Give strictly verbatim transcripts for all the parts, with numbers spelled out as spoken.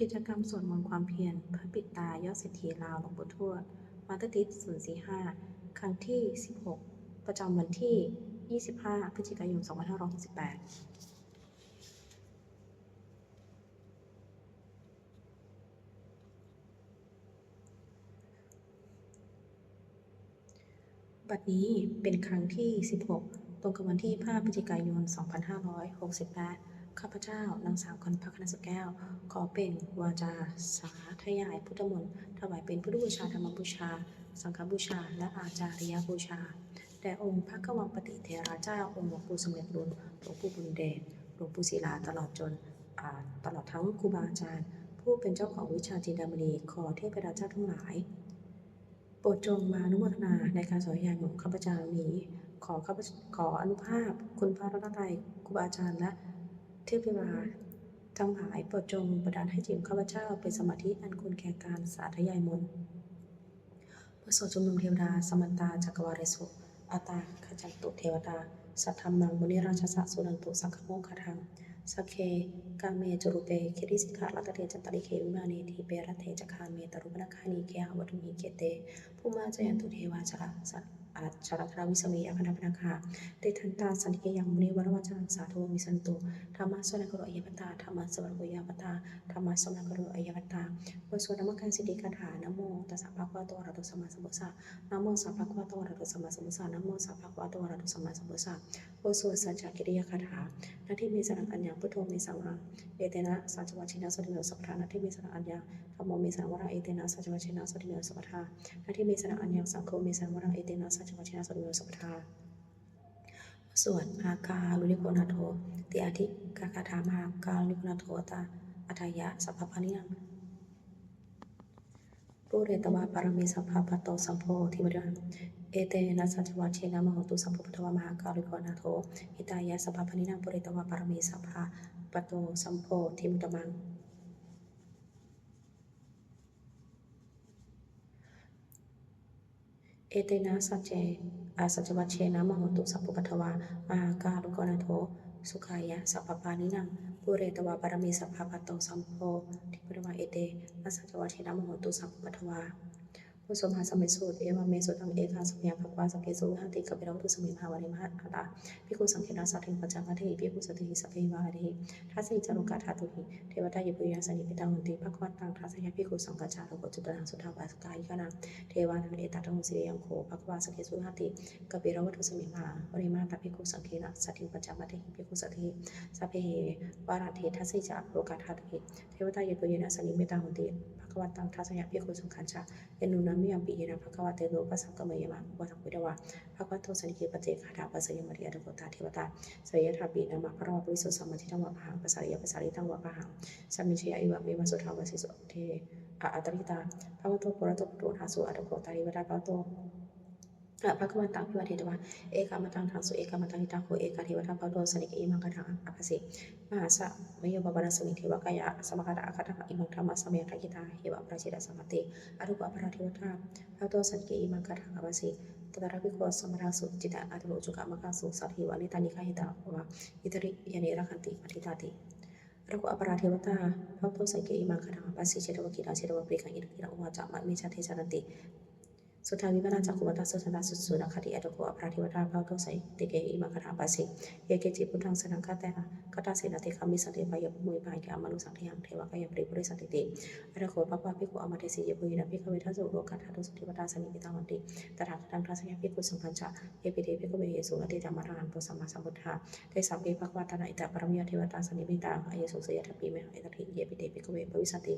กิจกรรมสวดมนต์ความเพียรพระปิดตายอดเศรษฐีลาวหลวงปู่ทวด มาสเตอร์ทิส ศูนย์สี่ห้า ครั้งที่ สิบหก ประจำวันที่ ยี่สิบห้า พฤศจิกายน สองพันห้าร้อยหกสิบแปด บัดนี้เป็นครั้งที่ สิบหก ตรงกับวันที่ ห้า พฤศจิกายน สองพันห้าร้อยหกสิบแปด ข้าพเจ้า นางสาวกรพัก คณะสุแก้ว ขอเปล่งวาจาสาธยายพุทธมนต์ ถวายเป็นพุทธบูชา ธรรมบูชา สังฆบูชา และอาจาริยบูชา แด่องค์พระกวัมปติเถระเจ้า องค์หลวงปู่สมเด็จลุน หลวงปู่บุญเดช หลวงปู่ศิลา ตลอดจน อ่า ตลอดทั้งครูบาอาจารย์ ผู้เป็นเจ้าของวิชาจินดามณี ขอเทพเทวดาเจ้าทั้งหลาย โปรดจงมาอนุโมทนาในการสาธยายมนต์ของข้าพเจ้านี้ ขอข้าพเจ้า ขออนุภาพคุณพระรัตนตรัย ครูบาอาจารย์ และเทพเทวาทั้งหลาย โปรดจงบันดาลให้จิตของข้าพเจ้าเป็นสมาธิอันควรแก่การสาธยายมนต์ บทสวดชุมนุมเทวดา Samantā cakkavāḷesu atrāgacchantu devatā, saddhammaṃ munirājassa suṇantu saggamokkhadaṃ. Sagge kāme ca rūpe girisikharataṭe cantalikkhe vimāne, dīpe raṭṭhe ca gāme taruvanagahane gehavatthumhi khette, bhummā cāyantu devā jala, jalathalavisame yakkhagandhabbanāgā, tiṭṭhantā santike yaṃ munivaravacanaṃ sādhavo me suṇantu. Dhammassavanakālo ayam bhadantā, dhammassavanakālo ayam bhadantā, dhammassavanakālo ayam bhadantā. บทสวดนมการสิทธิคาถา Namo tassa bhagavato arahato sammāsambuddhassa. Namo tassa bhagavato arahato sammāsambuddhassa. Namo tassa bhagavato arahato sammāsambuddhassa. บทสวดสัจจกิริยาคาถา Natthi me saraṇaṃ aññaṃ, buddho me saraṇaṃ varaṃ, etena saccavajjena sotthi me hotu sabbadā. Natthi me saraṇaṃ aññaṃ, dhammo me saraṇaṃ varaṃ, etena saccavajjena sotthi me hotu sabbadā. Natthi me saraṇaṃ aññaṃ, saṅgho me saraṇaṃ varaṃ, etena saccavajjena sotthi me hotu sabbadā. บทสวด Mahākāruṇiko nātho ti adhikāgāthā. Mahākāruṇiko nātho atthāya sabbapāṇinaṃ, pūretvā pāramī sabbā patto sambodhimuttamaṃ, etena saccavajjena mā hontu sabbupaddavā. Mahākāruṇiko nātho hitāya sabbapāṇinaṃ, pūretvā pāramī sabbā patto sambodhimuttamaṃ, etena sacce, a, saccavajjena mā hontu sabbupaddavā. Mahākāruṇiko nātho sukhāya sabbapāṇinaṃ, pūretvā pāramī sabbā patto sambodhimuttamaṃ, etena saccavajjena mā hontu sabbupaddavā. บทสวดมหาสมัยสูตร Evaṃ me sutaṃ. Ekaṃ samayaṃ bhagavā sakkesu viharati kapilavatthusmiṃ mahāvane mahatā bhikkhusaṅghena saddhiṃ pañcamattehi bhikkhusatehi sabbeheva arahantehi. Dasahi ca lokadhātūhi devatā yebhuyyena sannipatitā honti bhagavantaṃ dassanāya bhikkhusaṅghañca. Atha kho catunnaṃ suddhāvāsakāyikānaṃ devānaṃ etadahosi: Ayaṃ kho bhagavā sakkesu viharati kapilavatthusmiṃ mahāvane mahatā bhikkhusaṅghena saddhiṃ pañcamattehi bhikkhusatehi sabbeheva arahantehi. Dasahi ca lokadhātūhi devatā yebhuyyena sannipatitā honti bhagavantaṃ dassanāya bhikkhusaṅghañca. Yannūna mayampi yena bhagavā tesamupasaṅkameyyāma, upasaṅkamitvā bhagavato santike paccekagāthā bhāseyyāmāti. Atha kho tā devatā seyyathāpi nāma balavā puriso sammiñjitaṃ vā bāhaṃ pasāreyya, pasāritaṃ vā bāhaṃ sammiñjeyya, evameva suddhāvāsesu te a- attadassitā bhagavato purato pāturahaṃsu. Atha kho tā devatā bhagavato, a- bhagavantaṃ abhivādetvā ekamantaṃ aṭṭhaṃsu. Ekamantaṃ ṭhitā kho ekā devatā bhagavato santike imaṃ gāthaṃ abhāsi: Mahāsamayo pavanasmiṃ, devakāyā samāgatā; āgatamha imaṃ dhammasamayaṃ, dakkhitāyeva aparājitasaṅghanti. Atha kho aparā devatā bhagavato santike imaṃ gāthaṃ abhāsi: Tatra bhikkhavo samādahaṃsu, cittaṃ attano ujukamakaṃsu; sārathīva nettāni gahetvā, indriyāni rakkhanti paṇḍitāti. Atha kho aparā devatā bhagavato santike imaṃ gāthaṃ abhāsi: Chetvā khīlaṃ chetvā palīghaṃ, indakhīlaṃ ūhacca manejā, te caranti suddhā vimalā cakkhumatā sudantā susunāgāti. Atha kho aparā devatā bhagavato santike imaṃ gāthaṃ abhāsi: Ye keci buddhaṃ saraṇaṃ gatāse, na te gamissanti pāpabhūmiṃ. Pahāya mānusaṃ dehaṃ, devakāyaṃ paripūressantīti. Atha kho bhagavā bhikkhū āmantesi: Yebhuyyena bhikkhave dasasu lokadhātūsu devatā sannipatitā honti tathāgataṃ dassanāya bhikkhusaṅghañca. Yepi te bhikkhave ahesuṃ atītamaddhānaṃ atho sammāsambuddhā, tesampi bhagavantānaṃ etaparamāyeva devatā sannipatitā ahesuṃ, seyyathāpi mayhaṃ etarahi. Yepi te bhikkhave bhavissanti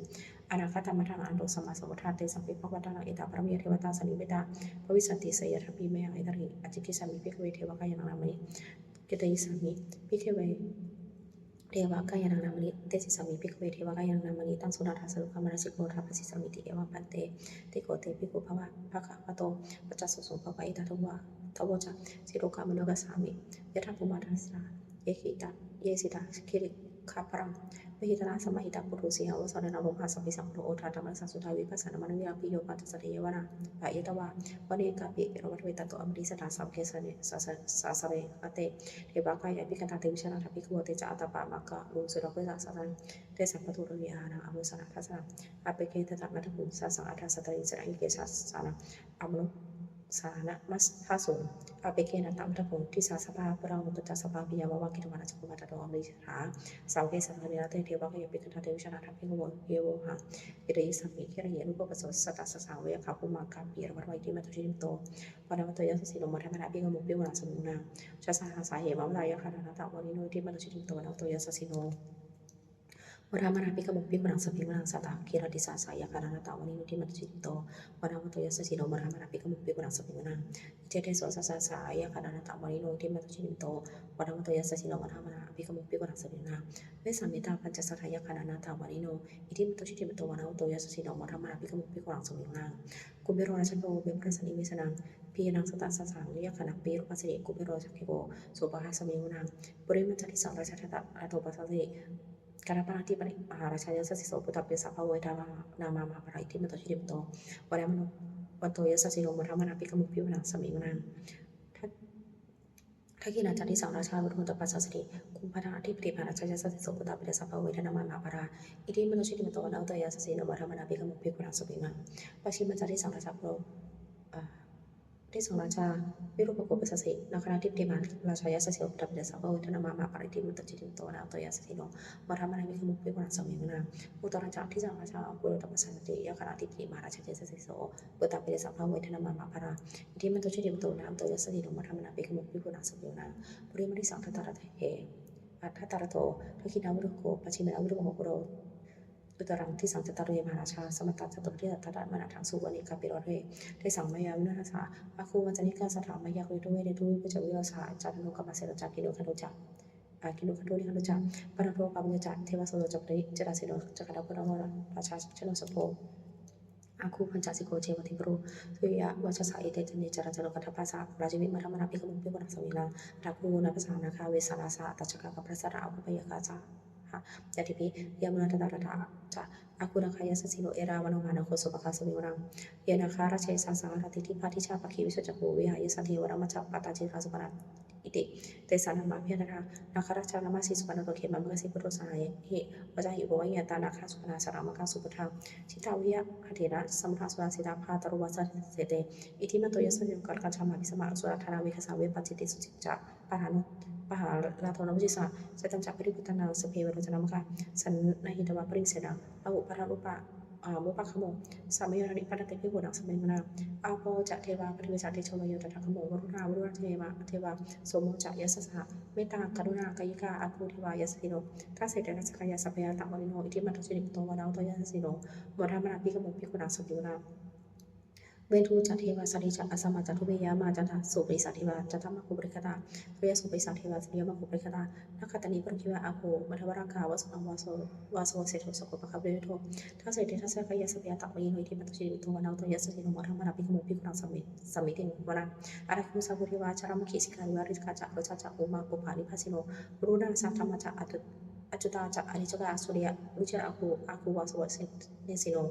anāgatamaddhānaṃ atho sammāsambuddhā, tesampi bhagavantānaṃ etaparamāyeva devatā sannipatitā bhavissanti, seyyathāpi mayhaṃ etarahi. Ācikkhissāmi bhikkhave devakāyānaṃ nāmāni. Kittayissāmi bhikkhave devakāyānaṃ nāmāni. Desissāmi bhikkhave devakāyānaṃ nāmāni. Taṃ suṇātha sādhukaṃ manasikarotha bhāsissāmīti. Evaṃ bhanteti kho te bhikkhū bhagavato paccassosuṃ. Bhagavā etadavoca: Silokamanukassāmi, yattha bhummā tadassitā; ye sitā girigabbharaṃ, Pahīnā samāhitā puthū sīhāvo saraṇamahā. Sabbe saṅghāto odātamanasā suddhā vippasannamanāvilā. Bhiyyo pañcasate ñatvāna payirupāsati vane kāpilavatthave. Tato āmantayi satthā sāvake sāsane rate. Devakāyā abhikkantā te vijānātha bhikkhavo. Te ca ātappamakaruṃ sutvā buddhassa sāsanaṃ. Tesampāturahu ñāṇaṃ amanussāna dassanaṃ. Appeke satamaddakkhuṃ sahassaṃ atha sattariṃ. Satañce sahassānaṃ amanussānamaddasuṃ. Appekenantamaddakkhuṃ disā sabbā phuṭā ahuṃ. Tañca sabbaṃ abhiññāya vavakkhitvāna cakkhumā. Tato āmantayi satthā sāvake sāsane rate. Devakāyā abhikkantā te vijānātha bhikkhavo. Ye vohaṃ kittayissāmi girāhi anupubbaso. Sattasahassā va yakkhā bhummā kāpilavatthavā. Iddhimanto jutimanto vaṇṇavanto yasassino. Modamānā abhikkāmuṃ bhikkhūnaṃ samitiṃ vanaṃ. Chasahassā hemavatā yakkhā nānattavaṇṇino. Iddhimanto jutimanto vaṇṇavanto yasassino. Modamānā abhikkāmuṃ bhikkhūnaṃ samitiṃ vanaṃ. Sātāgirā tisahassā yakkhā nānattavaṇṇino. Iddhimanto jutimanto vaṇṇavanto yasassino. Modamānā abhikkāmuṃ bhikkhūnaṃ samitiṃ vanaṃ. Iccete soḷasasahassā yakkhā nānattavaṇṇino. Iddhimanto jutimanto vaṇṇavanto yasassino. Modamānā abhikkāmuṃ bhikkhūnaṃ samitiṃ vanaṃ. Vessāmittā pañcasatā yakkhā nānattavaṇṇino. Iddhimanto jutimanto vaṇṇavanto yasassino. Modamānā abhikkāmuṃ bhikkhūnaṃ samitiṃ vanaṃ. Kumbhīro rājagahā kumbhīrassa nivesanaṃ. Bhiyyo naṃ satasahassaṃ yakkhānaṃ payirupāsati. Kumbhīro rājagahiko sopāga samitiṃ vanaṃ. Purimañca disaṃ rājā dhataraṭṭho pasāsati. Gandhabbānaṃ ādhipati mahārājā yasassi so. Puttāpi tassa bahavo indanāmā mahabbalā. Iddhimanto jutimanto vaṇṇavanto yasassino. Modamānā abhikkāmuṃ bhikkhūnaṃ samitiṃ vanaṃ. Dakkhiṇañca disaṃ rājā virūḷho taṃ pasāsati. Kumbhaṇḍānaṃ ādhipati mahārājā yasassi so. Puttāpi tassa bahavo indanāmā mahabbalā. Iddhimanto jutimanto vaṇṇavanto yasassino. Modamānā abhikkāmuṃ bhikkhūnaṃ samitiṃ vanaṃ. Pacchimañca disaṃ rājā kulo, ā, disaṃ rājā virūpakkho pasāsati. Nāgānaṃ ādhipati mahārājā yasassi so. Puttāpi tassa bahavo indanāmā mahabbalā. Iddhimanto jutimanto vaṇṇavanto yasassino. Modamānā abhikkāmuṃ bhikkhūnaṃ samitiṃ vanaṃ. Uttarañca disaṃ rājā purindaro pasāsati. Yakkhānaṃ ādhipati mahārājā yasassi so. Puttāpi tassa bahavo indanāmā mahabbalā. Iddhimanto jutimanto vaṇṇavanto yasassino. Modamānā abhikkāmuṃ bhikkhūnaṃ samitiṃ vanaṃ. Purimaṃ disaṃ dhataraṭṭhe, ā, dhataraṭṭho dakkhiṇaṃ virūḷhako. Pacchimañca virūpakkho kulo. Uttaraṃ disaṃ cattāro te mahārājā samantā caturo disā. Daddallamānā aṭṭhaṃsu vane kāpilavatthave. Tesaṃ māyāvino dāsā āgū vañcanikā saṭhā. Māyā kuṭeṇḍu veṭeṇḍu viṭū saha. Candano kāmaseṭṭho ca kinnughaṇḍu ca, ā, kinnughaṇḍu nighaṇḍu ca. Panādo opamañño ca devasūto ca cittaseno ca gandhabbo naḷo rājā janosabho. Āgū pañcasikho ceva timbarū suriyavacchasā. Ete caññe ca rājāno gandhabbā saha rājubhi. Modamānā abhikkāmuṃ bhikkhūnaṃ samitiṃ vanaṃ. Athāgū nābhasā nāgā vesālā saha tacchakā kambalassatarā. Āgū pāyāgā saha ñātibhi. Yāmunā dhataraṭṭhā ca āgū nāgā yasassino. Erāvaṇo mahānāgo sopāga samitiṃ vanaṃ. Ye nāgarāje sahasā haranti dibbā dijā pakkhi visuddhacakkhū. Vehāyasā te vanamajjhapattā citrā supaṇṇā iti tesa nāmaṃ. Abhayantadā nāgarājānamāsi supaṇṇato khemamakāsi buddho saha ñātibhi. Vācāhi upavhayantā nāgā supaṇṇā saha mahāsupaṇṇā. Jitā vajirahatthena samuddaṃ asurā sitā bhātaro vāsavassete. Iddhimanto yasassino. Kālakañjā mahābhismā asurā dānaveghasā. Vepacitti sucitti ca pahārādo namucī saha. Satañca baliputtānaṃ sabbe verocanāmakā. Sannayhitvā baliṃ senaṃ rāhubhaddamupāgamuṃ. Samayodāni bhaddante bhikkhūnaṃ samitiṃ vanaṃ. Āpo ca devā paṭhavī ca tejo vāyo tadāgamuṃ. Varuṇā vāruṇā ceva devā somo ca yasasā saha. Mettākaruṇākāyikā āgū devā yasassino. Dasete dasadhā kāyā sabbehātavāsino. Iddhimanto jutimanto vaṇṇavanto yasassino. Modamānā abhikkāmuṃ bhikkhūnaṃ samitiṃ vanaṃ. Veṇḍū ca devā sahalī ca asamā ca duve yamā. Candassūpanisā devā candamāgū purindakā. Suriyasūpanisā devā suriyamāgū purindakā. Nakkhattāni purakkhitvā āgū mandavalāhakā. Vasūnaṃ vāsavo seṭṭho sakkopāga purindado. Dasete dasadhā kāyā sabbehātavāsino. Iddhimanto jutimanto vaṇṇavanto yasassino. Modamānā abhikkāmuṃ bhikkhūnaṃ samitiṃ vanaṃ. Athāgū sahabhū devā jalamaggisikhāriva. Ariṭṭhakā ca rojā ca ummāpupphanibhāsino. Varuṇā sahadhammā ca accutā ca anejakā. Sūleyyarucirā āgū āgū vāsavanesino.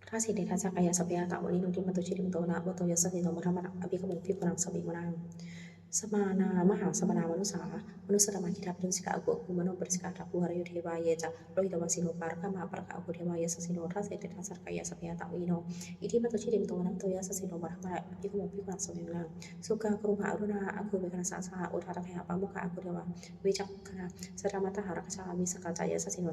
Dasete dasadhā kāyā sabbehātavāsino. Iddhimanto jutimanto vaṇṇavanto yasassino. Modamānā abhikkāmuṃ bhikkhūnaṃ samitiṃ vanaṃ. Samānā mahāsamānā mānusā mānusuttamā. Khiḍḍāpadūsikā āgū āgū manopadūsikā. Athāgū harayo devā ye ca lohitavāsino. Pāragā mahāpāragā āgū devā yasassino. Dasete dasadhā kāyā sabbehātavāsino. Iddhimanto jutimanto vaṇṇavanto yasassino. Modamānā abhikkāmuṃ bhikkhunaṃ samitiṃ vanaṃ. Sukkā karumhā aruṇā āgū veghanasā saha. Odātagayhā pāmokkhā āgū devā vicakkhaṇā. Sadāmattā hāragajā missakā ca yasassino.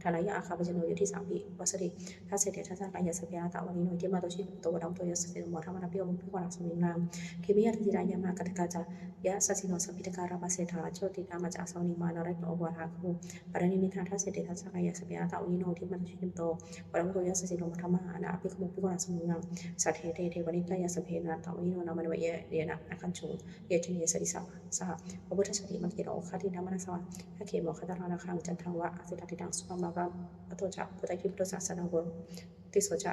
Thanayaṃ āgā pajjunno yo disā abhivassati. Dasete dasadhā kāyā sabbehātavāsino. Iddhimanto jutimanto vaṇṇavanto yasassino. Modamānā abhikkāmuṃ bhikkhūnaṃ samitiṃ vanaṃ. Khemiyā tusitā yāmā kaṭṭhakā ca yasassino. Sabbe nāgarājānakā ca yasassino. Samantā caturo disā pādakkhiṇā āgū padanimmitā. Dasete dasadhā kāyā sabbehātavāsino. Iddhimanto jutimanto vaṇṇavanto yasassino. Modamānā abhikkāmuṃ bhikkhūnaṃ samitiṃ vanaṃ. Saṭṭhete devanikāyā sabbe nānattavaṇṇino. Nāmanvayena āgañchuṃ ye caññe sadisā saha. Pavutthajātimakkhīlaṃ oghatiṇṇamanāsavaṃ. Dakkhemoghataraṃ nāgaṃ candaṃva asitātitaṃ. Subrahmā paramatto ca puttānābhiyāgatasaṅgho. Tisso ca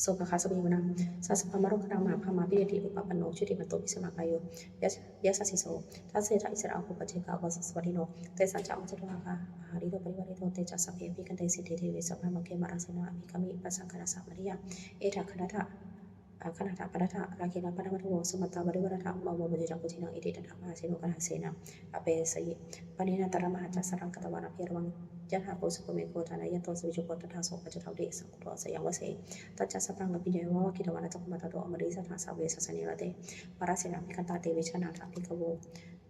Sopāga samitiṃ vanaṃ, sahassabrahmalokānaṃ, mahābrahmābhitiṭṭhati, upapanno jutimanto, bhismākāyo yasassi so. Dasettha issarā āgū, paccekavasavattino, tesañca majjhato āgā, pahārito parivārito. Te ca sabbe abhikkante, sainde deve sabrahmake, mārasenā abhikkāmi, passa kaṇhassa mandiyaṃ. Etha gaṇhatha bandhatha, rāgena bandhamatthu vo, samantā parivāretha, mā vo muñcittha koci naṃ. Iti tattha mahāseno, kaṇhasenaṃ apesayi. Pāṇinā talamāhacca, saraṃ katvāna bheravaṃ, yathā pāvussako megho, thanayanto savijjuko. Tadā so paccudāvatti, saṅkuddho asayaṃvase. Tañca sabbaṃ abhiññāya, vavakkhitvāna cakkhumā, tato āmantayi satthā, sāvake sāsane rate. Mārasenā abhikkantā, te vijānātha bhikkhavo.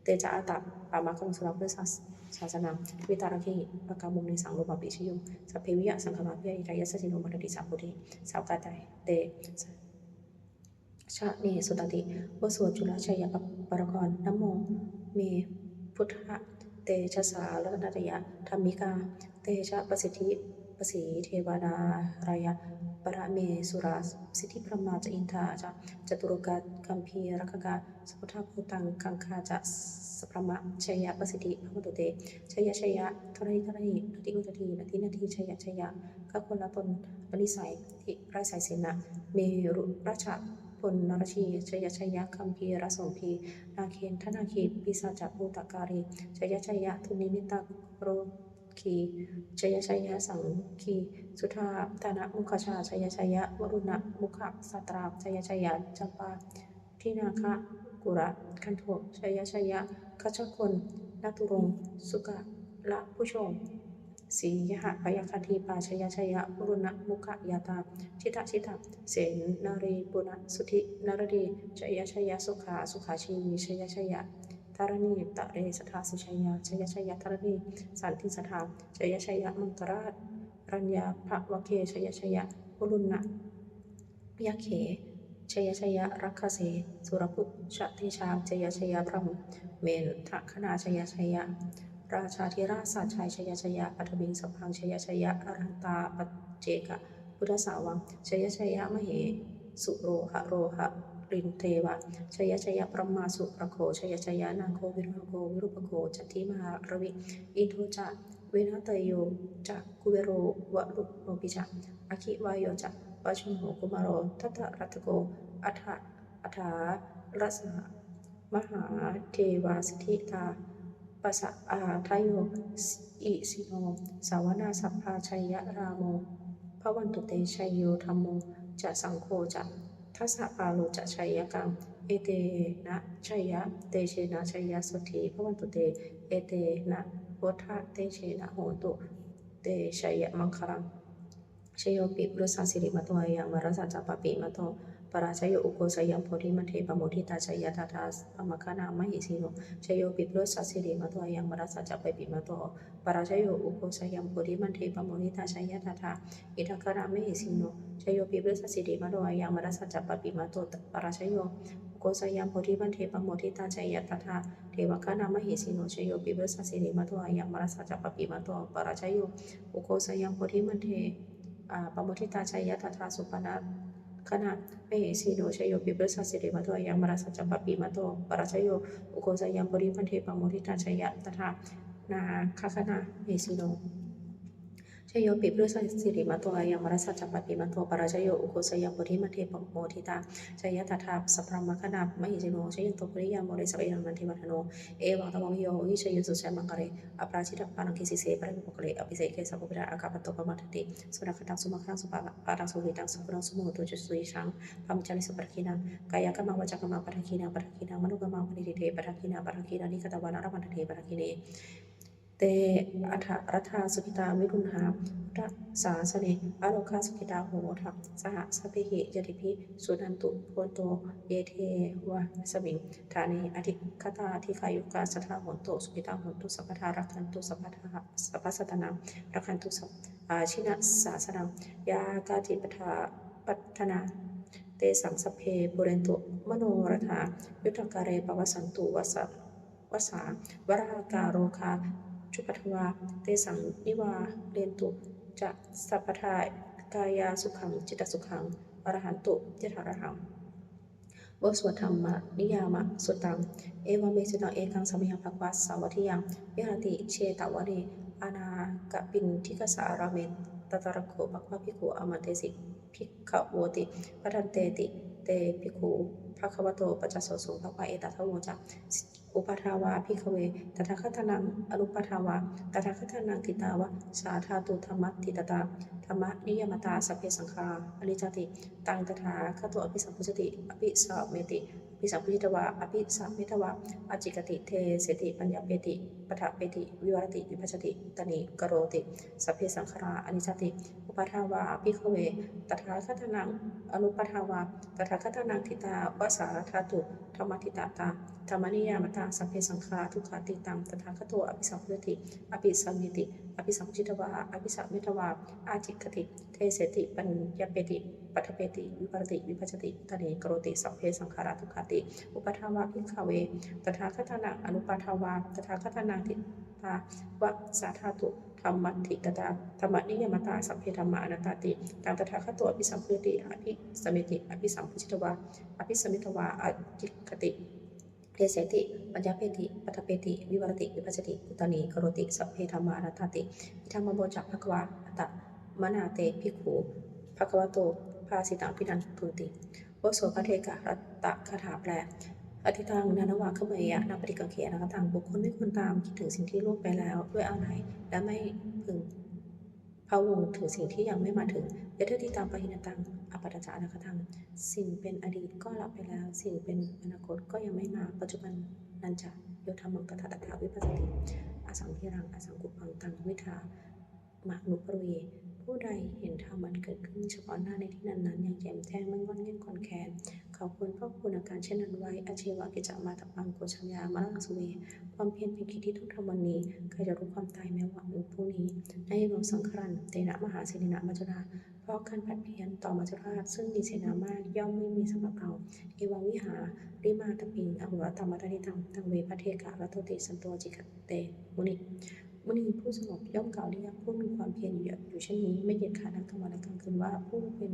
Te ca ātappamakaruṃ, sūḷho vo sāsanaṃ, veerāgī pakkāmuṃ, nesaṃ lomampi iñjayuṃ. Sabbe vijitasaṅgāmā, bhayātītā yasassino, modanti saha bhūtehi, sāvakā te jane sutāti. บทสวดจุลชัยปกรณ์ Namo me buddhatejasā, ratanattayadhammikā, tejapasiddhi pasīdevā, nārāyapara me surā, siddhibrahmā ca indā ca, catulokā gambhīrakkhakā, samuddā bhūtaṃ gaṅgā ca, sabrahmajayapasiddhi bhavantu te. Jaya jaya dharaṇi dharaṇī, udadhi udadhī, nadi nadī, jaya jaya gagonlatonlanisai, thiraisaisena merurājabalanarajī, jaya jaya gambhīrasombhī, nāgendanāgī, pisācabhūtakālī, jaya jaya dunnimittarogī, jaya jaya saṅgī suddhādānamukhajā, jaya jaya varuṇṇamukhasātrā, jaya jaya campādināgakulagandho, jaya jaya gajagonnaturaṅga sukarabhujaṅga, sīhabyagghadīpā, jaya jaya varuṇṇamukhayātrā, jita jita senārī puna suddhi naradī, jaya jaya sukhā sukhā jīvī, jaya jaya dharaṇītale sadā sujayā, jaya jaya dharaṇī santin sadā, jaya jaya maṅkararaññā bhavagge, jaya jaya varuṇṇayakkhe, jaya jaya rakkhase surabhujatejā, jaya jaya brahmendagaṇā, jaya jaya rājādhirāja sājjai, jaya jaya paṭhaviṃ sabbaṃ, jaya jaya arahantāpaccekabuddhasāvaṃ, jaya jaya mahesuro haro harindevā, jaya jaya brahmā surakkho, jaya jaya nāgo viruḷhako virūpakkho candimā ravi, indo ca venateyyo ca kuvero varuṇopi ca, aggi vāyo ca pajunno kumāro dhataraṭṭhako, aṭṭhārasa mahādevā siddhitāpasa-ādayo, isino samaṇā sabbe jaya rāmo bhavantu te. Jayo dhammo ca saṅgho ca, dasapālo ca jayakaṃ, etena jayatejena jayasotthī bhavantu te, etena buddhatejena hotu te jayamaṅgalaṃ. Jayopi buddhassa sirīmato ayaṃ, mārassa ca pāpimato parājayo, ugghosayaṃ bodhimaṇḍe pamoditā, jaya tadā brahmagaṇā mahesino. Jayopi buddhassa sirīmato ayaṃ, mārassa ca pāpimato parājayo, ugghosayaṃ bodhimaṇḍe pamoditā, jaya tadā indagaṇā mahesino. Jayopi buddhassa sirīmato ayaṃ, mārassa ca pāpimato parājayo, ugghosayaṃ bodhimaṇḍe pamoditā, jaya tadā devagaṇā mahesino. Jayopi buddhassa sirīmato ayaṃ, mārassa ca pāpimato parājayo, ugghosayaṃ bodhimaṇḍe pamoditā, jaya tadā supaṇṇagaṇā mahesino. Jayopi buddhassa sirīmato ayaṃ, mārassa ca pāpimato parājayo, ugghosayaṃ bodhimaṇḍe pamoditā, jaya tadā nāgagaṇā mahesino. Jayopi buddhassa sirīmato ayaṃ, mārassa ca pāpimato parājayo, ugghosayaṃ bodhimaṇḍe pamoditā, jaya tadā sabrahmagaṇā mahesino. Jayanto bodhiyā mūle sakyānaṃ nandivaḍḍhano, evaṃ tvaṃ vijayo hohi jayassu jayamaṅgale, aparājitapallaṅke sīse paṭhavipokkhare, abhiseke sabbabuddhānaṃ aggappatto pamodati. Sunakkhattaṃ sumaṅgalaṃ supabhātaṃ suhuṭṭhitaṃ, sukhaṇo sumuhutto ca suyiṭṭhaṃ brahmacārisu, padakkhiṇaṃ kāyakammaṃ vācākammaṃ padakkhiṇaṃ, padakkhiṇaṃ manokammaṃ paṇidhī te padakkhiṇā, padakkhiṇāni katvāna labhantatthe padakkhiṇe. Te atthaladdhā sukhitā viruḷhā buddhasāsane, arogā sukhitā hotha saha sabbehi ñātibhi. Suṇantu bhonto ye devāsmiṃ ṭhāne adhigatā, dīghāyukā sadā hontu, sukhitā hontu sabbadā, rakkhantu sabbasattānaṃ, rakkhantu jinasāsanaṃ. Yā kāci patthanā tesaṃ sabbe pūrentu manorathā, yuttakāle pavassantu vasā valāhakā, rogā cupaddavā tesaṃ nivārentu ca sabbadā, kāyāsukhaṃ cittasukhaṃ arahantu yathārahaṃ. บทสวดธรรมนิยามสุตตัง Evaṃ me sutaṃ. Ekaṃ samayaṃ bhagavā sāvatthiyaṃ viharati jetavane anāthapiṇḍikassa ārāme. Tatra kho bhagavā bhikkhū āmantesi bhikkhavoti. Bhadanteti te bhikkhū bhagavato paccassosuṃ. Bhagavā etadavoca: Uppādā vā bhikkhave tathāgatānaṃ anuppādā vā, tathāgatānaṃ ṭhitāva sā dhātu dhammaṭṭhitatā dhammaniyāmatā sabbe saṅkhārā aniccāti. Taṃ tathāgato abhisambujjhati abhisameti, abhisambujjhitvā abhisametvā ācikkhati deseti paññapeti paṭṭhapeti vivarati vibhajati uttānīkaroti: sabbe saṅkhārā aniccāti. Uppādā vā bhikkhave tathāgatānaṃ anuppādā vā, tathāgatānaṃ ṭhitāva sā dhātu dhammaṭṭhitatā dhammaniyāmatā sabbe saṅkhārā dukkhāti. Taṃ tathāgato abhisambujjhati abhisameti, abhisambujjhitvā abhisametvā ācikkhati deseti paññapeti paṭṭhapeti vivarati vibhajati uttānīkaroti: sabbe saṅkhārā dukkhāti. Uppādā vā bhikkhave tathāgatānaṃ anuppādā vā, tathāgatānaṃ ṭhitāva sā dhātu dhammaṭṭhitatā dhammaniyāmatā sabbe dhammā anattāti. Taṃ tathāgato abhisambujjhati abhisameti, abhisambujjhitvā abhisametvā ācikkhati deseti paññapeti paṭṭhapeti vivarati vibhajati uttānīkaroti: sabbe dhammā anattāti. Idamavoca bhagavā. Attamanā te bhikkhū bhagavato bhāsitaṃ abhinandunti. โอสถพระเทกรัตตคาถาแปล Atītaṃ nānvāgameyya nappaṭikaṅkhe anāgataṃ. บุคคลไม่ควรตามคิดถึงสิ่งที่ล่วงไปแล้วด้วยอาลัย และไม่พึงพะวงถึงสิ่งที่ยังไม่มาถึง Yadatītaṃ pahīnantaṃ appattañca anāgataṃ. สิ่งเป็นอดีตก็ละไปแล้ว สิ่งเป็นอนาคตก็ยังไม่มา Paccuppannañca yo dhammaṃ tattha tattha vipassati, asaṃhiraṃ asaṅkuppaṃ taṃ viddhā manubrūhi. ผู้ใดเห็นธรรมอันเกิดขึ้นเฉพาะหน้าในที่นั้นๆ อย่างแจ่มแจ้ง ไม่ง่อนแง่นคลอนแคลน เขาควรพอกพูนอาการเช่นนั้นไว้ Ajjeva kiccamātappaṃ ko jaññā maraṇaṃ suve. ความเพียรเป็นกิจที่ต้องทำวันนี้ ใครจะรู้ความตายแม้วันพรุ่งนี้ Na hi no saṅgaraṃ tena mahāsenena maccunā. เพราะการผัดเพี้ยนต่อมัจจุราชซึ่งมีเสนามากย่อมไม่มีสำหรับเรา Evaṃ vihārimātappaṃ ahorattamatanditaṃ, taṃ ve bhaddekarattoti santo ācikkhate muni. มุนีผู้สงบย่อมกล่าวเรียกผู้มีความเพียรอยู่เช่นนี้ ไม่เกียจคร้านทั้งกลางวันและกลางคืนว่า ผู้เป็น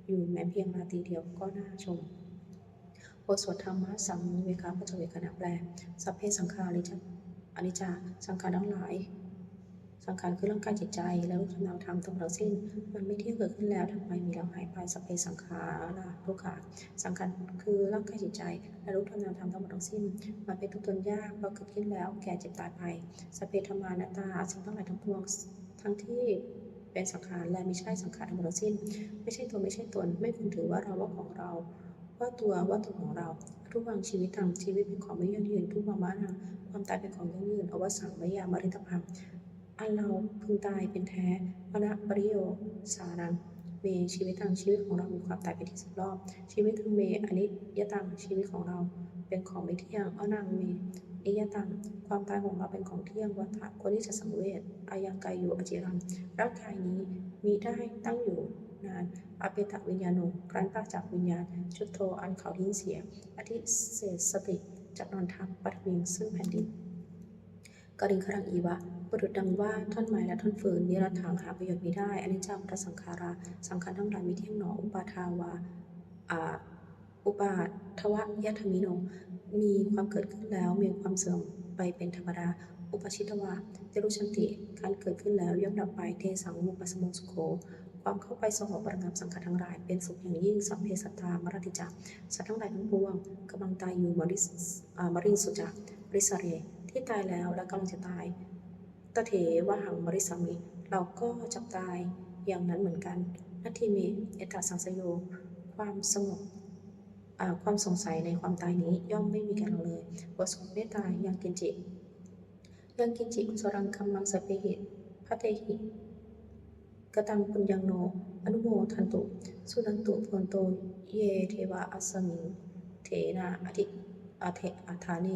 อยู่แม้เพียงราตรีเดียวก็น่าชม โอสถธรรมสังเวคปัจจเวกขณะแปล Sabbe saṅkhārā aniccā. สังขารทั้งหลาย สังขารคือร่างกายจิตใจ และรูปธรรมนามธรรมทั้งหมดทั้งสิ้น มันไม่เที่ยง เกิดขึ้นแล้วดับไป มีแล้วหายไป Sabbe saṅkhārā dukkhā. สังขารคือร่างกายจิตใจ และรูปธรรมนามธรรมทั้งหมดทั้งสิ้น มันเป็นตัวตนยาก เพราะเกิดขึ้นแล้วแก่เจ็บตายไป Sabbe dhammā anattā. สิ่งทั้งหลายทั้งปวง ทั้งที่เป็นสังขารและมิใช่สังขารทั้งหมดทั้งสิ้น ไม่ใช่ตัวไม่ใช่ตน ไม่ควรถือว่าเราว่าของเรา ว่าตัวว่าตนของเรา Adhuvaṃ jīvitaṃ. ชีวิตเป็นของไม่ยั่งยืน Dhuvaṃ maraṇaṃ. ความตายเป็นของยั่งยืน Avassaṃ mayā maritabbaṃ. อันเราพึงตายเป็นแท้ Maraṇapariyosānaṃ me jīvitaṃ. ชีวิตของเรามีความตายเป็นที่สุดรอบ Jīvitaṃ me aniyataṃ. ชีวิตของเราเป็นของไม่เที่ยง Maraṇaṃ me niyataṃ. ความตายของเราเป็นของเที่ยง Vata ควรที่จะสังเวช Ayaṃ kāyo aciraṃ. ร่างกายนี้มิได้ตั้งอยู่นาน Apetaviññāṇo. ครั้นปราศจากวิญญาณ Chuḍḍo. อันเขาทิ้งเสีย Adhisessati. จักนอนทับ Paṭhaviṃ. ซึ่งแผ่นดิน Kaliṅgaraṃ iva. ประดุจดังว่าท่อนไม้และท่อนฟืน Niratthaṃ. หาประโยชน์มิได้ Aniccā vata saṅkhārā. สังขารทั้งหลายไม่เที่ยงหนอ Uppādavayadhammino. มีความเกิดขึ้นแล้วมีความเสื่อมไปเป็นธรรมดา Uppajjitvā nirujjhanti. ครั้นเกิดขึ้นแล้วย่อมดับไป Tesaṃ vūpasamo sukho. ความเข้าไปสงบระงับสังขารทั้งหลายเป็นสุขอย่างยิ่ง Sabbe sattā maranti ca. สัตว์ทั้งหลายทั้งปวงกำลังตายอยู่ Mariṃsu ca marissare. ที่ตายแล้วและกำลังจะตาย Tathevāhaṃ marissāmi. เราก็จักตายอย่างนั้นเหมือนกัน Natthi me ettha saṃsayo. ความสงบความสงสัยในความตายนี้ย่อมไม่มีแก่เราเลย Bojjhaṅgo mettā yaṅkiñci yaṅkiñci kusalaṃ kammaṃ sabbehi katehi kataṃ puññaṃ no anumodantu. Suṇantu bhonto ye devā asmiṃ ṭhāne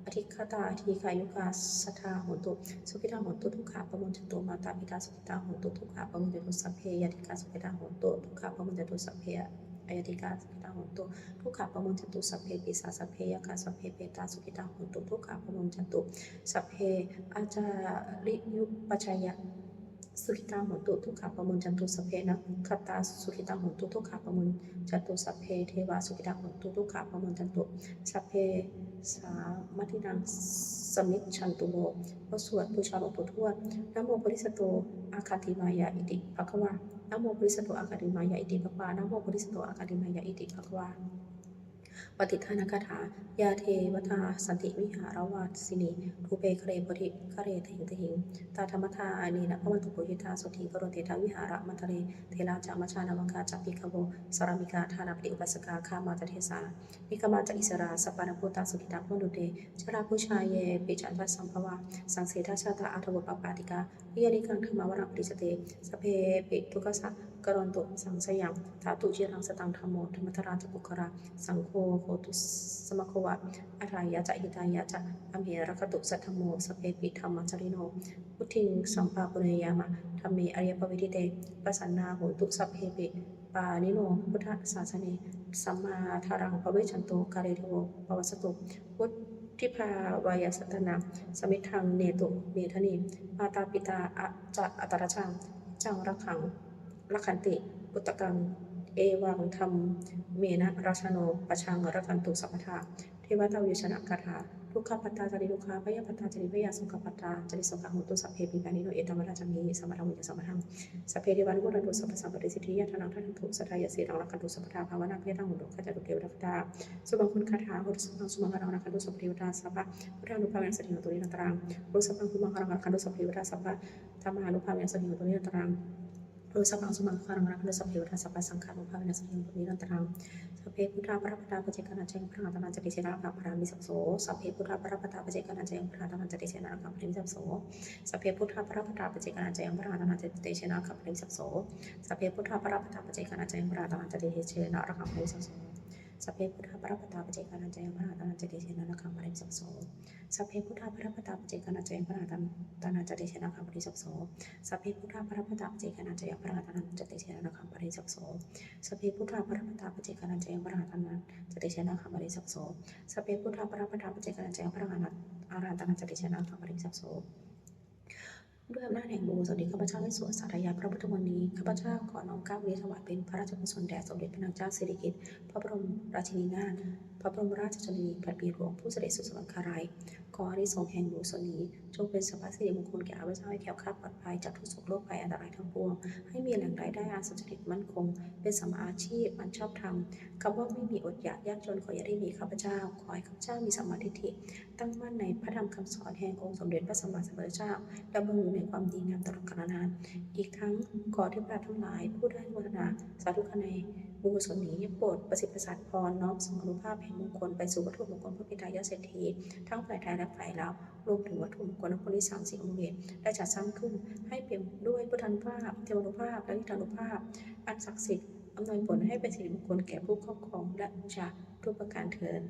adhigatā dīghāyukā sadā hontu sukhitā hontu dukkhā pamuñcantu. Mātāpitā sukhitā hontu dukkhā pamuñcantu. Sabbe ñātikā sukhitā hontu dukkhā pamuñcantu. Sabbe aññātikā sukhitā hontu dukkhā pamuñcantu. Sabbe pisā sabbe yakkhā sabbe petā sukhitā hontu dukkhā pamuñcantu. Sabbe ācariyupajjhāyā sukhitā hontu, dukkhā pamuñcantu, sabbe nakkhattā sukhitā hontu, dukkhā pamuñcantu, sabbe devā sukhitā hontu, dukkhā pamuñcantu, sabbe sampattīnaṃ samijjhantu vo. บทสวดบูชาหลวงปู่ทวด Namo bodhisatto āgantimāya iti bhagavā. Namo bodhisatto āgantimāya iti bhagavā. Namo bodhisatto āgantimāya iti bhagavā. Pattidānagāthā. Yā devatā santi vihāravāsinī, thūpe ghare bodhighare tahiṃ tahiṃ, tā dhammadānena bhavantu pūjitā, sotthiṃ karontedha vihāramaṇḍale. Therā ca majjhā navakā ca bhikkhavo, sārāmikā dānapatī upāsakā, gāmā ca desā nigamā ca issarā, sappāṇabhūtā sukhitā bhavantu te. Jalābujā yepi ca aṇḍasambhavā, saṃsedajātā athavopapātikā, niyyānikaṃ dhammavaraṃ paṭicca te, sabbepi dukkhassa karontu saṃsayaṃ. Ṭhātu ciraṃ sataṃ dhammo, dhammaddharā ca puggalā, saṅgho hotu samaggo va, atthāya ca hitāya ca. Amhe rakkhatu saddhammo, sabbepi dhammacārino, vuḍḍhiṃ sampāpuṇeyyāma, dhamme ariyappavedite. Pasannā hontu sabbepi, pāṇino buddhasāsane, sammā dhāraṃ pavecchanto, kāle devo pavassatu. Vuḍḍhibhāvāya sattānaṃ, samiddhaṃ netu medaniṃ, mātā pitā ca atrajaṃ, niccaṃ rakkhanti puttakaṃ, evaṃ dhammena rājāno, pajaṃ rakkhantu sabbadā. Devatāuyyojanagāthā. Dukkhappattā ca niddukkhā, bhayappattā ca nibbhayā, sokappattā ca nissokā, hontu sabbepi pāṇino. Ettāvatā ca amhehi sambhataṃ puññasampadaṃ, sabbe devānumodantu sabbasampattisiddhiyā. Dānaṃ dadantu saddhāya, sīlaṃ rakkhantu sabbadā, bhāvanābhiratā hontu, gacchantu devatāgatā. Sumaṅgalagāthā. Hotu sabbaṃ sumaṅgalaṃ, rakkhantu sabbadevatā, sabbabuddhānubhāvena sotthī hontu nirantaraṃ. Hotu sabbaṃ sumaṅgalaṃ, rakkhantu sabbadevatā, sabbadhammānubhāvena sotthī hontu nirantaraṃ. Hotu sabbaṃ sumaṅgalaṃ, rakkhantu sabbadevatā, sabbasaṅghānubhāvena sotthī hontu nirantaraṃ. Sabbe buddhā balappattā paccekānañca yaṃ balaṃ, arahantānañca tejena, rakkhaṃ bandhāmi sabbaso. Sabbe buddhā balappattā paccekānañca yaṃ balaṃ, arahantānañca tejena, rakkhaṃ bandhāmi sabbaso. Sabbe buddhā balappattā paccekānañca yaṃ balaṃ, arahantānañca tejena, rakkhaṃ bandhāmi sabbaso. Sabbe buddhā balappattā paccekānañca yaṃ balaṃ, arahantānañca tejena, rakkhaṃ bandhāmi sabbaso. Sabbe buddhā balappattā paccekānañca yaṃ balaṃ, arahantānañca tejena, rakkhaṃ bandhāmi sabbaso. Sabbe buddhā balappattā paccekānañca yaṃ balaṃ, arahantānañca tejena, rakkhaṃ bandhāmi sabbaso. Sabbe buddhā balappattā paccekānañca yaṃ balaṃ, arahantānañca tejena, rakkhaṃ bandhāmi sabbaso. Sabbe buddhā balappattā paccekānañca yaṃ balaṃ, arahantānañca tejena, rakkhaṃ bandhāmi sabbaso. Sabbe buddhā balappattā paccekānañca yaṃ balaṃ, arahantānañca tejena, rakkhaṃ bandhāmi sabbaso. ด้วยอำนาจแห่งบุญกุศลที่ข้าพเจ้าได้สวดสาธยายพระพุทธมนต์นี้ ข้าพเจ้าขอน้อมเกล้าถวายเป็นพระราชกุศลแด่สมเด็จพระนางเจ้าสิริกิติ์ พระบรมราชินีนาถ พระบรมราชชนนีพันปีหลวง ผู้เสด็จสู่สวรรคาลัย ขออานิสงส์แห่งบุญกุศลนี้ จงเป็นสรรพสิริมงคลแก่ข้าพเจ้า ให้แคล้วคลาดปลอดภัยจากทุกข์โศกโรคภัยอันตรายทั้งปวง ให้มีแหล่งรายได้อันสุจริตมั่นคง เป็นสัมมาอาชีพอันชอบธรรม คำว่าไม่มีอดอยากยากจนขออย่าได้มีข้าพเจ้า ขอให้ข้าพเจ้ามีสัมมาทิฏฐิ ตั้งมั่นในพระธรรมคำสอนแห่งองค์สมเด็จพระสัมมาสัมพุทธเจ้า ดำรงอยู่ในความดีงามตลอดกาลนาน อีกทั้งขอเทพดาทั้งหลายผู้ได้อนุโมทนาสาธุการในบุญกุศลนี้ โปรดประสิทธิ์ประสาทพร น้อมส่งอานุภาพแห่งมงคลไปสู่วัตถุมงคลพระปิดตายอดเศรษฐี ทั้งฝ่ายไทยและฝ่ายลาว รวมถึงวัตถุมงคลและพระพุทธสามสิบองค์นี้ ได้จัดสร้างขึ้นให้เปี่ยมด้วยพุทธานุภาพ เทวานุภาพ และอิทธานุภาพ อันศักดิ์สิทธิ์ อำนวยผลให้เป็นสิริมงคลแก่ผู้ครอบครองและบูชาทุกประการเทอญ